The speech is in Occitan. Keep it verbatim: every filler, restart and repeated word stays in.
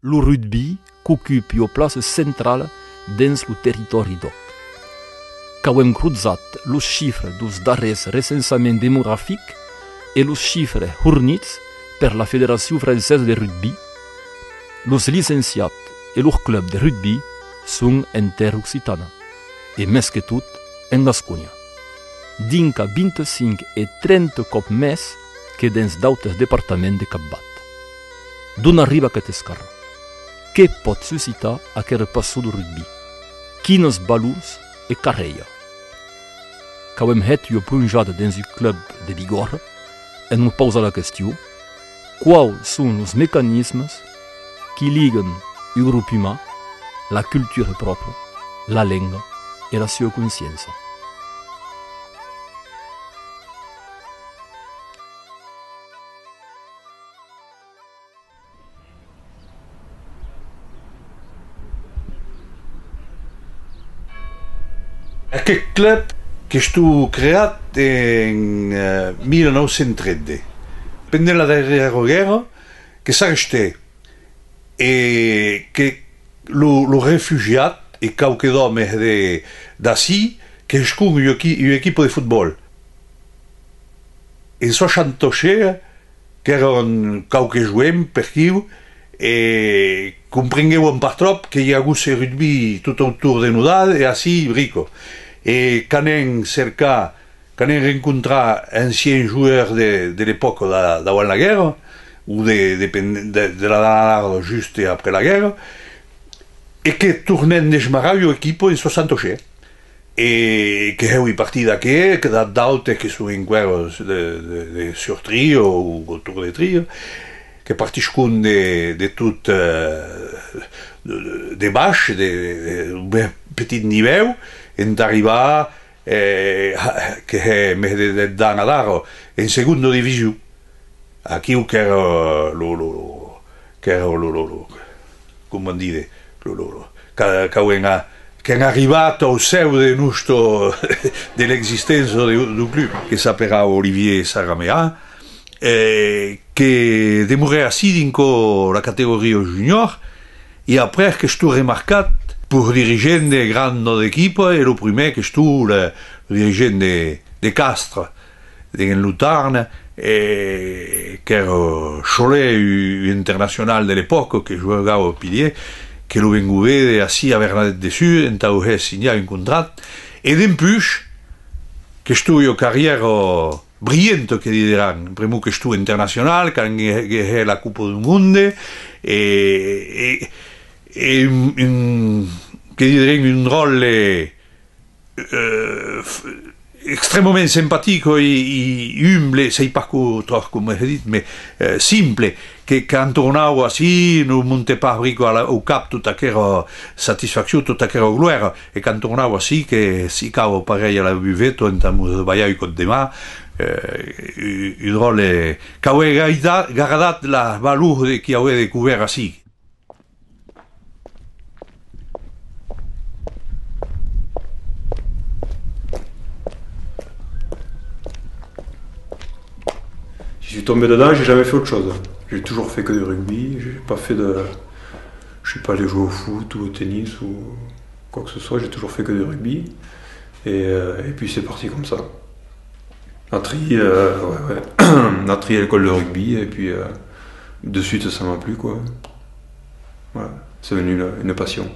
Lo rugbi qu'ocupa ua plaça centrala dens lo territòri d'òc. Qu'avem crotzat los chifres deus darrèrs recensaments demografics e los chifres hornits per la Federacion Francesa de Rugbi, los licenciats e lor club de rugbi son en tèrra occitana, e mès que tot en Gasconha, dinc a vint-e-cinc e trenta còps mès que dens d'autes departaments de capvath. D'on arriba aqueth escarròl? Qué pòt suscitar aquera passion de rugbi? Quinas valors e carrèia? Qu'avem hèt ua plonjada dens un club de Bigòrra e nos pausar la question: quaus son los mecanismes qui liguen un grop uman, la cultura pròpra, la lenga e la sua consciéncia? Aqueth club qu'estó creat en, eh, mila nau cents tretze. Pendent la darrèra guèrra, que s'arrestèc e que lo, lo refugiat e quauque d'òmes de, d'ací que hescon ua equi-, ua equipa de fotbòl. En soixante-seize, qu'èran quauques joens per aquiu, e comprenguèvan pas tròp que i agusse rugbi tot autorn de nosauts e ací brica. E qu'anèn cercar, qu'anèn rencontrar anciens joueurs de, de l'epòca da-, davant la guèrra, o de, de, de, de la, la, la, juste après la guèrra, e que tornèn desmarrar ua equipa en soixante-seize. E que hèu partir d'aquí, que d'a-, d'autes que son enqüèra de, de, de sur Tria o autorn de Tria, que partiscon de, de tot, eh, de, de, de baish, de, de, de, d'un petit nivèu, entà arribar, eh, que hè mès de dètz ans adara, en segonda division. Aquiu qu'èra lo, lo, lo, qu'èra lo, lo, lo, coma dire, lo, lo, lo, qu'a-, qu'avèn a-, qu'èm arribat au cèu de nòstra, de l'existéncia de, deu club, que s'aperava Olivier Saramea, eh, que demorèc ací dinc a la categoria junior, e après qu'estó remarcat per dirigent de granda d'equipa, e lo prumèr qu'estó le, lo dirigent de, de Castres, dens lo Tarn, e qu'èra Chollet, un, un internacional de l'epòca que jogava pilièr, que lo vengó véder ací a Bernadette-Dessus, entà hèr signar un contrat, e dempuish, qu'estó ua carrièra brilhanta, que dideràn, pr'amor qu'estó internacional, qu'anguèc la Copa deu Monde, e, e, e un, un, que dideràn, un dròlle, eh, f-, extrèmament simpatic e, e umble, sèi pas quò tròp coma ai dit, mès, eh, simple, que quand tornava ací, non montèc pas brica a la, au cap tota aquera satisfaccion, tota aquera glòria, e quand tornava ací, que s'icava parelh a la buveta entà mos balhar un còp de man, eh, un, un dròlle, eh, qu'avè gardat, gardat la valor de qui avè descobèrt ací. J'y suis tombé dedans, j'ai jamais fait autre chose. J'ai toujours fait que du rugby, j'ai pas fait de, je suis pas allé jouer au foot ou au tennis ou quoi que ce soit, j'ai toujours fait que du rugby. Et, euh, et puis c'est parti comme ça. Natry, euh, ouais, ouais. Natry, l'école de rugby, et puis, euh, de suite, ça m'a plu, quoi. Voilà, c'est devenu une, une passion.